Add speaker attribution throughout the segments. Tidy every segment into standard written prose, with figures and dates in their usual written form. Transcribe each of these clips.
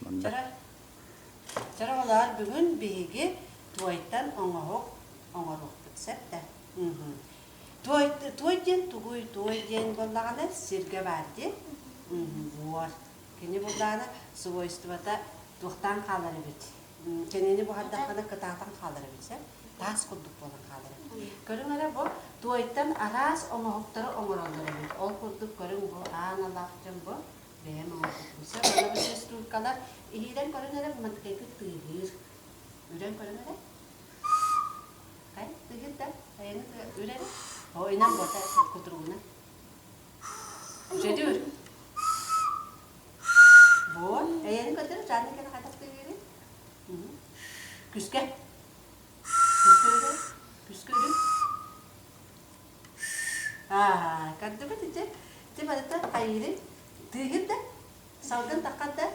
Speaker 1: Манна.
Speaker 2: Чара оҕолоор, бүгүн биһиги туойтан оҥоһук оҥоруохпут сөп да? Туой, туой диэн тугуй? Туой диэн буоллаҕына сиргэ баар дии. Буор. Кини буоллаҕына свойствота туохтаан хаалар эбит. Кинини буһардаххына кытаатан хаалар эбит сөп. Таас курдук буолан хаалар эбит. Көрүҥ эрэ бу туойтан араас оҥоһуктары оҥороллор эбит. Ол курдук көрүҥ бу аан алаах дьон бу Бэйэм оҥорбутум. Сөп, аны бу свистулькалар иһиирэн көрөн эрэ мантыкайгыт тыаһыыр. Үрэн көрөн эрэ. Хай, тыаһыыр да? Айаны үр эрэ. О, инан бота кутуругуна. Үчэдүр. Вот, эйэни көтөр, Жанна кene хатах тыаһыыры. Күскэ. Күскэ үрэ. Күскэ үрү. Аа, көрдүгүт ити? Ити барыта хайыырый? Тыыгыт да? Салгын таххат да?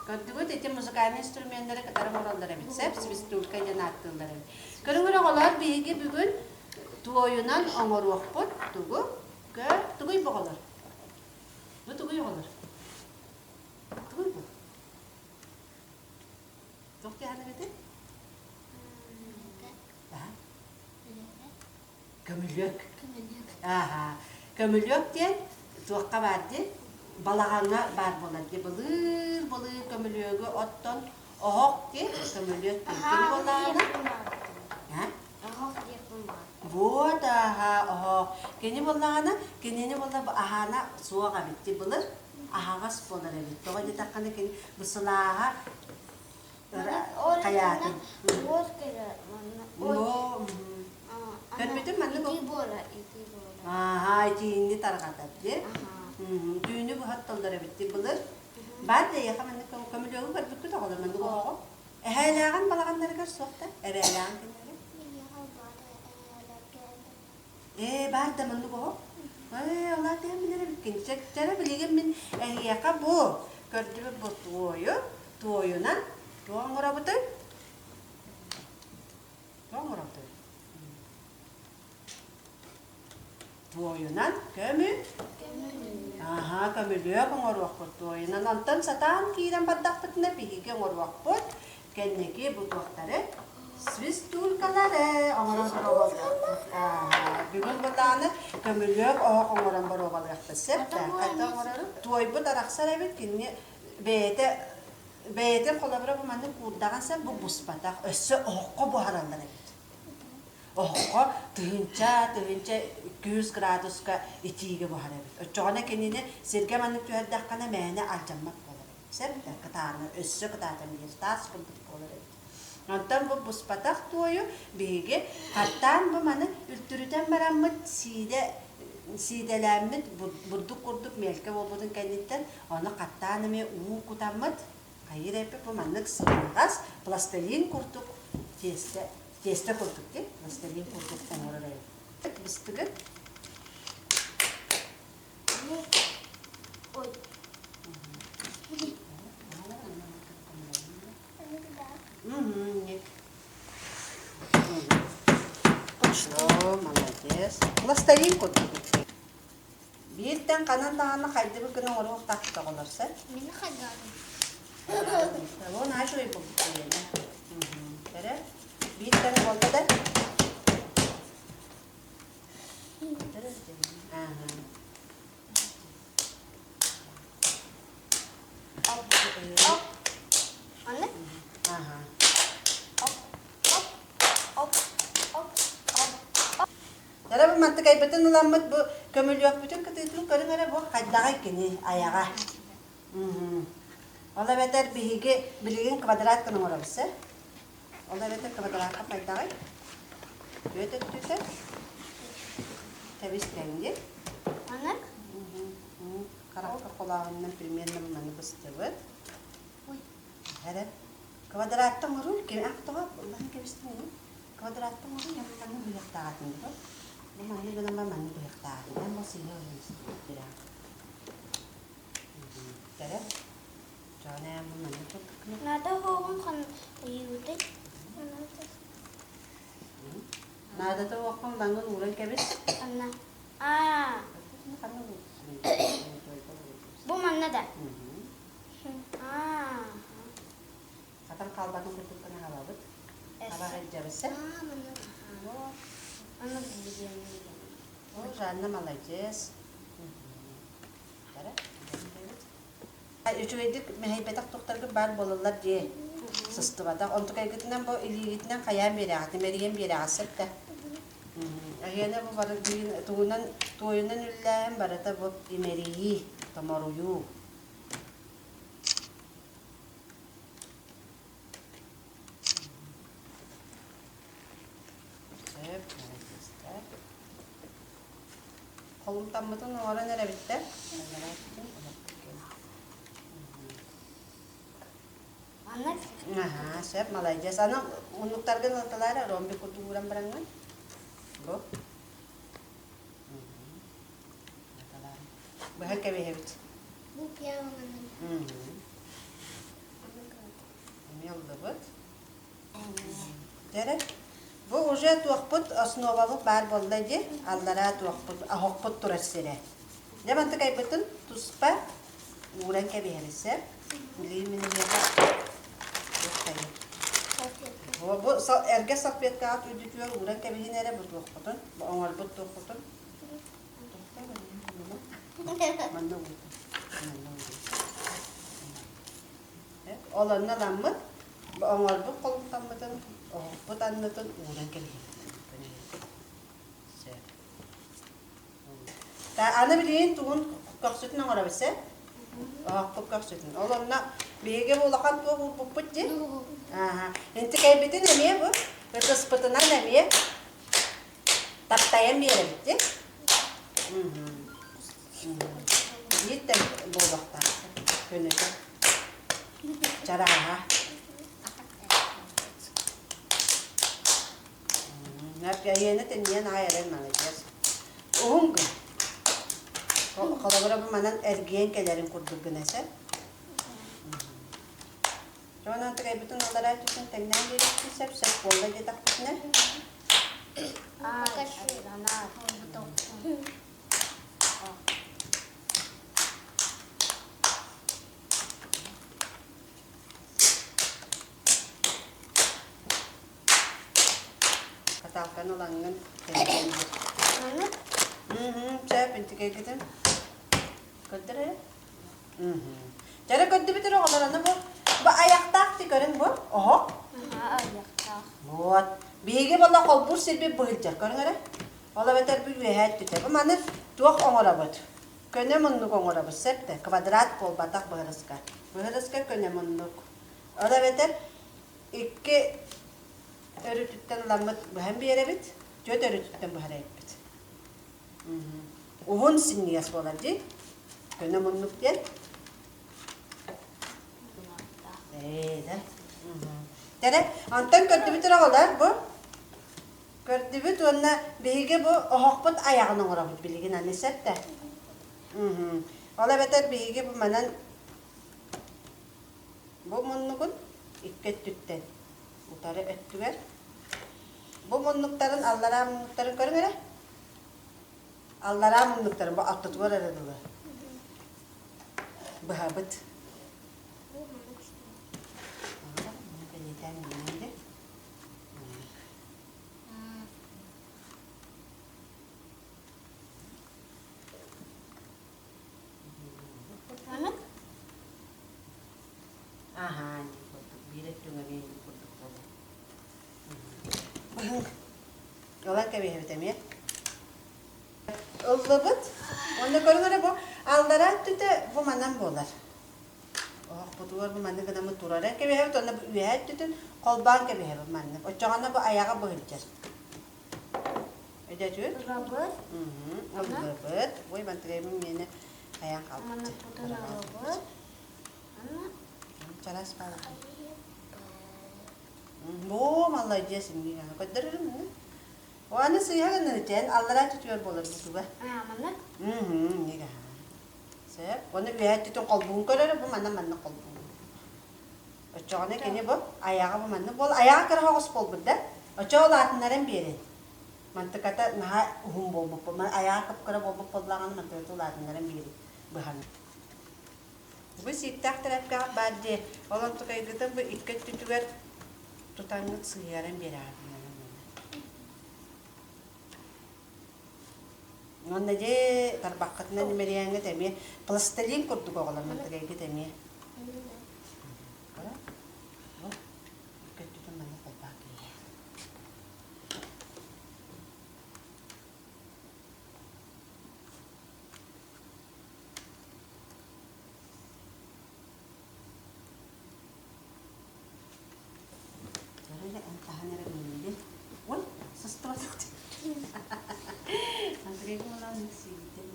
Speaker 2: Көрдүгүт ити музыкальнай инструменнары кытары оҥороллор эбит, сөп? Свистулька диэн ааттыыллар эбит. Көрүҥ эрэ оҕолоор, биһиги бүгүн туойунан оҥоруохпут. Тугу? Көр, тугуй бу оҕолор? Бу тугуй оҕолор? Тугуй бу? Туох диэххин эбитий? Көмүлүөк. Ааһа. Көмүлүөк диэн туохха баар дии? Балаҕаҥҥа баар буолар дии. Былыыр-былыыр көмүлүөгү оттон оһох дии көмүлүөк диэн. Кини буоллаҕына
Speaker 3: Оһох диэхпин баар.
Speaker 2: Вот ааһа оһох. Кини буоллаҕына кинини буолла аһаана суох эбит дии былыр аһаҕас буолар эбит. Тоҕо диэтэххинэ кини бу сылааһа Хайаатын?
Speaker 3: Уот кэлэр манна.
Speaker 2: Көрбүтүм маннык
Speaker 3: Итии буола, итии буола.
Speaker 2: Ааһа, итиини тарҕатар дии. Түүнү быһатталлар эбит дии былыр. Баар да эйиэхэ маннык көмүлүөгү көрбүккүт оҕолор маннык оһоҕу? Эһээлээҕин балаҕаннарыгар суох да? Эбээлээҕин кинилэргэ? Ээ, баар да маннык оһох. Ээ, ол аата эн билэр эбиккин. Чэ, билигин мин эһиэхэ бу көрдүбүт бу туойу, туойунан туох оҥоробутуй? Туох оҥоробутуй? Туойунан көмү Аһаа, көмүлүөк оҥоруохпут туойунан. Онтон сатаан киирэн бардахпытына биһиги оҥоруохпут. Кэнники бу туохтары свистулькалары оҥорон боруобалыахпыт. Ааһа, бүгүн бытааны көмүлүөк оһох оҥорон боруобалыахпыт. Сөп да? Хайдах оҥорору? Туойбут арахсар эбит, кинини бэйэтэ бэйэтин холобура бу маннык куурдаҕын сөп, бу буспатах. Өссө оһоххо буһараллар эбит. Оһоххо тыһыынча, тыһыынча 200 градуска итиигэ буһар эбит. Оччоҕуна кинини сиргэ маннык түһэрдэххинэ мээнэ алдьаммат буолар эбит. Сөп да? Кытаана, өссө кытаатан биир таас курдук буолар эбит. Онтон бу буспатах туойу биһиги хаттаан бу маны үлтүрүтэн бараммыт сиидэ сиидэлээммит бурдук курдук миэлкэ буолбутун кэнниттэн ону хаттаан эмиэ уу кутаммыт хайыыр эппит бу маннык сымнаҕас пластилин курдук тиэстэ Тиэстэ курдук дии, пластилин курдук оҥорор эбит. Быстыгыт.
Speaker 3: Ой.
Speaker 2: Нет. О, молодец. Пластилин курдук. Бииртэн ханан даҕаны хайдыбыт гына оҥоруохтаахпыт оҕолор сөп?
Speaker 3: Мин хайдаҕым.
Speaker 2: Вон аачуй булбут диэнэ. Эрэ бииртэн буолла да?
Speaker 3: Оп, оп. Анны?
Speaker 2: Ага.
Speaker 3: Оп, оп, оп, оп, оп.
Speaker 2: Дара бу мантыкайбытын ыламмыт бу көмүлүөкпүтүн кытыытын көрүҥ эрэ бу хайдаҕай кини айаҕа. Ол эбэтэр биһиги билигин квадрат гына оҥоробут сэ. Ол эбэтэр квадратка хайдаҕай? Түөт өттүтэ. Тэбис тэҥги.
Speaker 3: Маннык?
Speaker 2: Харахха холооһуннан примерно маны быстыбыт. Эрэ. Квадратта оҥоруу ким ах тоҕо ыллаһан кэбистим ини. Квадратта оҥоруу я манны быһыахтаҕатын бу. Бу манны гынан ба манны быһыахтаҕатын. Эн бу сыыһа ойуун Кэрэ. Чоонэ бу манны курдук.
Speaker 3: Надо хоҕун хан ыйыытай.
Speaker 2: Наадата уоххун лаҥын ууран кэбис.
Speaker 3: Анна. Аа. Бу манна да. Аа.
Speaker 2: сылдьабыт сэ. О, Жанна молодец. Үчүгэйдик мэһэйбэтэх тухтаргыт баар буолаллар дии. Сыстыбатах. Онтукайгытынан бу илиигитинэн хайаан биэрэҕит, имэрийэн биэрэҕит сөп да. Эһиэнэ бу бары тугунан туойунан үллээһин барыта бу имэрийии, томоруйуу. Сөп, молодецтар. Холумтаммытын оҥорон эрэбиттэр. Аһаа, сөп, маладьыас. Аны муннуктаргын ылталаара ромбик курдук ууран бараҥҥын. Бу. Быһан кэбиһэбит.
Speaker 3: Бу первый
Speaker 2: Эмиэ ыллыбыт. Дьэрэ, бу уже туохпут основабыт баар буолла дии, аллараа туохпут, оһохпут турар сирэ. Дьэ мантыкайбытын туспа ууран кэбиһэбит сөп. Билигин мин эһиэхэ Бу эргэ салфеткаҕа үрдүтүгэр ууран кэбиһин эрэ бу туохпутун, бу оҥорбут туохпутун. Манна уурдум. Манна уурдум. Ол онно ламмыт, оҥорбут холумтаммытын, оһохпут аннытын ууран кэбиһэбит. Сөп. Аны билигин тугун көхсүтүн оҥоробут сэ? Оһохпут көхсүтүн. Ол онно биһиги бу улахан туох уурбуппут дии? Ааха. Интикэйбитин эмиэ бу ытыспытынан эмиэ таптайан биэрэбит дии. Биир тэҥ буолуохтаах көнөтө. Чарааһа. Эйиэнэ тэнийэн аай эрэн маладьыас. Уһун гын. Холобура бу манан эргийэн кэлэрин курдук гына сөп. Онон тыгайбытын аллараа өттүттэн тэҥнээн биэриэхпин сөп, сөп буолла диэтэхпитинэ. Каталканы ылаҥҥын кэргэн Сөп, интикэйгитин көрдөр ээ. Дьэрэ көрдүбүт эрэ оҕолор аны бу бу айахтаах ти көрүн бу оһох.
Speaker 3: Айахтаах.
Speaker 2: Вот. Биһиги буолла холбуур сирбит быһылдьар көрүҥ эрэ. Ол эбэтэр бу үөһээ өттүтэ. Бу маны туох оҥоробут? Көнө муннук оҥоробут сөп да? Квадрат буолбатах быһырыска. Быһырыска көнө муннук. Ол эбэтэр икки өрүтүттэн ыламмыт быһан биэрэбит, түөрт өрүтүттэн быһар эбиппит. Уһун синньигэс буолар дии. Көнө муннук диэн. Ээ да. Тэрэ, онтон көрдүбүт оҕолор бу. Көрдүбүт уонна биһиги бу оһохпут айаҕын оҥоробут билигин аны сөп да. Ол эбэтэр биһиги бу манан бу муннугун икки өттүттэн утары өттүгэр бу муннуктарын аллараа муннуктарын көрүҥ эрэ. Аллараа муннуктарын бу аттытыгар эрэ дылы быһабыт. Аһаа, курдук биир өттүҥ эмиэ курдук буолуо. Ылан кэбиһэбит эмиэ. Ыллыбыт. Уонна көрүҥ эрэ бу аллараа өттүтэ бу манан буолар. Оһохпутугар бу маннык гынаммыт турара кэбиһэбит уонна бу үөһээ өттүтүн холбоон кэбиһэбит маннык. Оччоҕуна бу айаҕа быһылдьар. Өйдөөтүгүт?
Speaker 3: Ылабыт.
Speaker 2: Ыллыбыт. Ой, мантыгайбын миэнэ хайаан хаалбыт.
Speaker 3: Маннык ылабыт.
Speaker 2: Чараас баалар. Боо, маладьыас иннигэ. Көрдөрөрүм Аны сыыһа гыннарытен аллараа түтүөр буолар бутуга.
Speaker 3: Аа, маннык?
Speaker 2: Мм, Сөп. Оны үөһээ түтүн холбуун көрөрө, бу манна манна холбуун. Оччоҕуна кини бу айаҕа бу маннык буол. Айаҕа кыра оҕус буолбут да. Оччоҕо улаатыннаран биэрин. Мантыката наһаа уһун буолбут. Айаҕа кып-кыра буолбут буоллаҕына мантыката улаатыннаран биэрин быһан. Бу сииктээх тэрэпкэҕит баар дии. Ол онтукайгытын бу икки өттүтүгэр тутаҥҥыт сыһыаран биэрэҕит. Уонна дьэ тарбаххытынан имэрийээҥҥит эмиэ пластилин курдук оҕолор мантыгайгыт эмиэ. Бу көттүтүн манна холбоон киирэ. Көрө эн таһан эрэ мииннин. Ой, сыстыбатах. Андрей буолан сиигитэн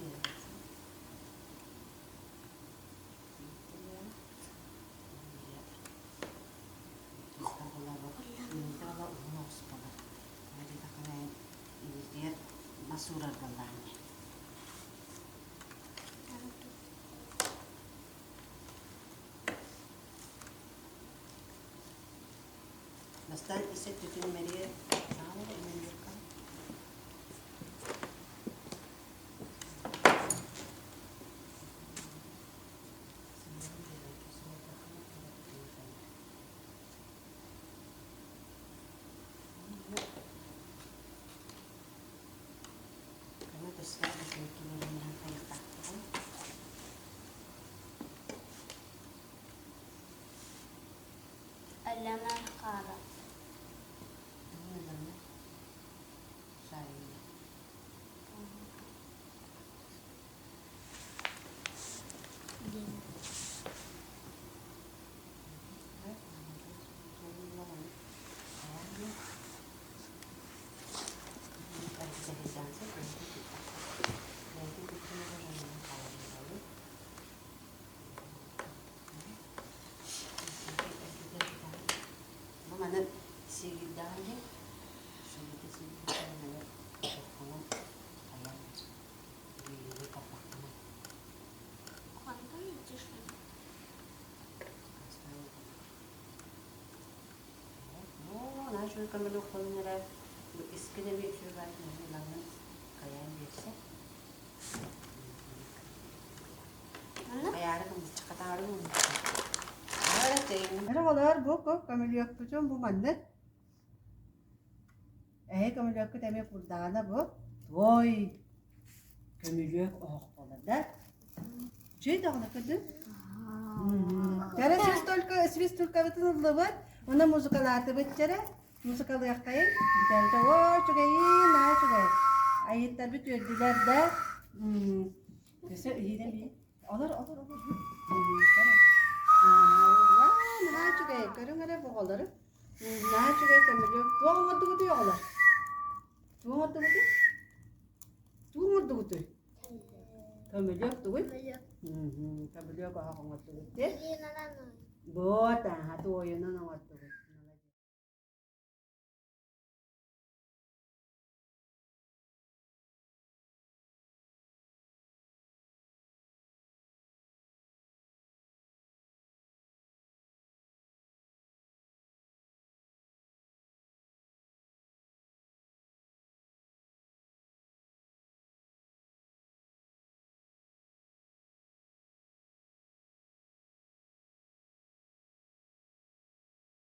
Speaker 2: Мас уурар буоллаҕына. Бастаан ис өттүтүн имэрийэ саҥа имэрийиэххэ.
Speaker 3: Эллэмэн хаара.
Speaker 2: Бу маны сиигирдэҕин дии, сиигирдэ сиигирдэ хайан биири тарбаххынан.
Speaker 3: Хантан идишин?
Speaker 2: Оо, наша көмөлөх холун эрэ искин эми үчүгэй ылаҥын хайаан биэрсэ. Хайаары гыммыччакатаары Оҕолор бу көмүлүөкпүтүн бу маннык эһи көмүлүөккүт эмиэ курдаҕына бу туой көмүлүөк оһох буолар да Чүй даҕаны көрдүн Кэрэ свистулька свистулькабытын ыллыбыт уонна музыкалаатыбыт чэрэ Музыкалыаххайын бүтэрдэ оо үчүгэйин наһаа үчүгэй айыттарбыт үөрдүлэр да өссө иһиинэн бии олор олор олор наһаа үчүгэй көрүҥ эрэ бу оҕолору наһаа үчүгэй көмүлүөк туох оҥордугутуй оҕолор туох оҥордугутуй туох оҥордугутуй көмүлүөк тугуй көмүлүөк оһох оҥордугут дии вот аха туойунан оҥордугут.